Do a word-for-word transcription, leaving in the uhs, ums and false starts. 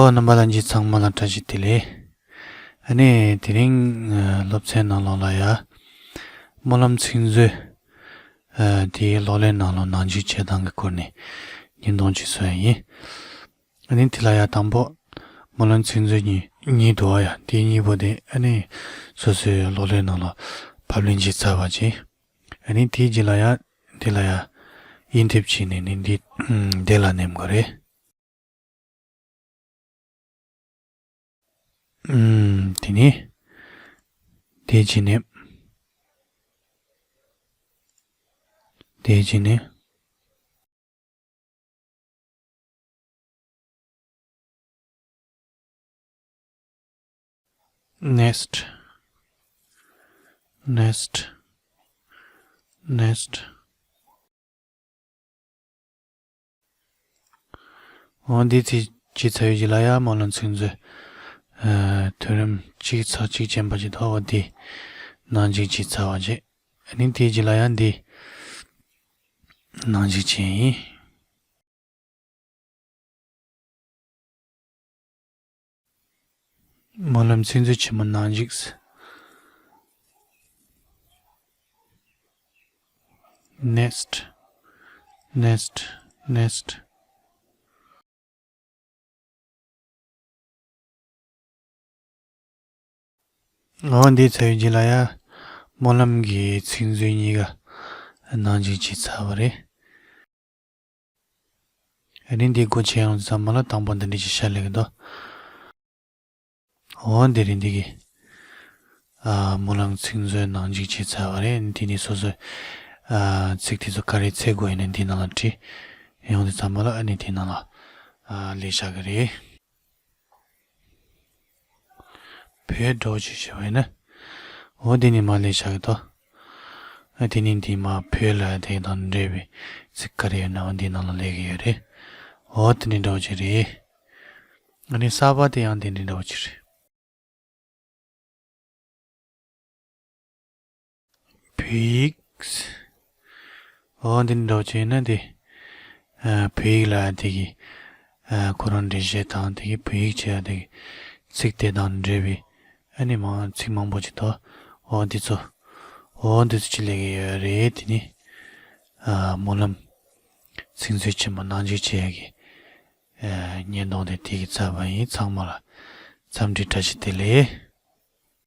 ཨོ་རྣམ་པ་ལྷན་རྒྱས་ཚང་མ་ལ་བཀྲ་ཤིས་བདེ་ལེགས། ཨ་ནི་དེ་རིང་ཨ་སློབ་ཚན་ནང་ལོགས་ལ་ཡ་སྨོན་ལམ་ཚིག་མཛོད་ཨ་དེའི་གློག་ཀླད་ནང་ལོགས་ནང་འཇུག་བྱེད་སྟངས་ཀྱི་སྐོར་ནས་བརྙན་ཐུང་ཅིག་བཟོ་ཡ་ཡིན། ཨ་ནི་དེ་ལ་ཡ་དང་པོ་སྨོན་ལམ་ཚིག་མཛོད་གཉིས་གཉིས་འདུག་ཨ་ཡ། དེ་གཉིས་པོ་དེ་ཨ་ནི་སོ་སོའི་གློག་ཀླད་ནང་ལ་ཕབ་ལེན་བྱས་ཚར་བ་བྱས། ཨ་ནི་དེའི་རྗེས་ལ་ཡ་དེ་ལ་ཡ་དབྱེ་འདེབས་བྱས་ནས་ནི་འདི་ཨམ་དེ་ལ་ནེམ་དགོས་རེད། ཨམ་དེ་ནི་དེའི་རྗེས་ནས་དེའི་རྗེས་ནས། Next, next, next. འོ་འདི་ཚིག་ཅིག་ཚར་བའི་རྗེས་ལ་ཡ་སྨོན་ལམ་ཚིག་མཛོད་ཨ་ཐོན་རིམ་གཅིག་ཚེག་གཅིག་ཅན་པ་ཅིག་འདུག་འོ་འདི་ནང་འཇུག་བྱས་ཚར་བ་བྱས། ཨ་ནི་དེའི་རྗེས་ལ་ཡ་འདི་ནང་འཇུག་བྱས་ཡིན། སྨོན་ལམ་ཚིག་མཛོད་ཆེན་མོ་ནང་འཇུག Next, next, next. འོ་འདི་ཚར་བའི་རྗེས་ལ་ཡ་སྨོན་ལམ་གྱི་ཚིག་མཛོད་གཉིས་ཀ་ནང་འཇུག་བྱས་ཚར་བ་རེད། ཨ་ནི་འདི་སྒོ་ཕྱེ་ཡོང་ཙམ་པ་ལ་དང་པོ་འདི་འདྲ་ཅིག་ཤར་སླེབས་ཀྱི་འདུག་འོ་འདི་རེད། འདི་གི་ཨ་སྨོན་ལམ་ཚིག་མཛོད་ནང་འཇུག་བྱས་ཚར་བ་རེད། ཨ་ནི་དེ་ནས་སོ་སོའི་ཨ་ཚིག་དེ་ཚོ་ག་རེ་འཚོལ་དགོས་ཡིན་ན་འདི་ནང་ལ་བྲིས་ཡོང་དུས་ཙམ་པ་ལ་ཨ་ནི་དེ་ནང་ལ་ཨ་སླེབས་བཞག་གི་རེད། བོད་འདྲ་བོ་ཅིག་བྱས་པ་ཡིན་ན། འོ་དེ་ནས་མར་སླེབས་བཞག་གི་འདུག་ཨ་དེ་ནས་འདི་མར་བོད་ལབ་ཡ་དེ་དང་འབྲེལ་བའི་ཚིག་ག་རེ་ཡོད་ན་འོ་འདི་ནང་ལ་སླེབས་ཀྱི་ཡོད་རེད། འོ་དེ་འདྲ་འདྲ་བོ་ཅིག་རེད། ཨ་ནི་གསར་པ་དེ་ཡང་དེ་འདྲ་འདྲ་བོ་ཅིག་རེད། བོད་ཡིག་འོ་འདི་འདྲ་བོ་བྱས་ན་དེ་ཨ་བོད་ཡིག་ལ་དེ་གི་ཨ་ཁོ་རང་འགྲེལ་བཤད་དང་དེ་གི་བོད་ཡིག་བྱས་ཡ་དེ་གི་ཚིག་དེ་དང་འབྲེལ་བའི་ཨ་ནི་མང་ཚིག་མང་པོ་ཅིག་འདུག་འོ་འདི་ཚོ་འོ་འདི་ཚོ་ཅིག་སླེབས་ཀྱི་ཡོད་རེད། དེ་ནི་ཨ་སྨོན་ལམ་ཚིག་མཛོད་ཆེན་མོ་ནང་འཇུག་བྱས་ཡ་གི་ཨ་བརྙན་ཐུང་དེ་དེ་གི་ཚར་བ་ཡིན། ཚང་མ་ལ་འཚམས་འདྲི་བཀྲ་ཤིས་བདེ་ལེགས།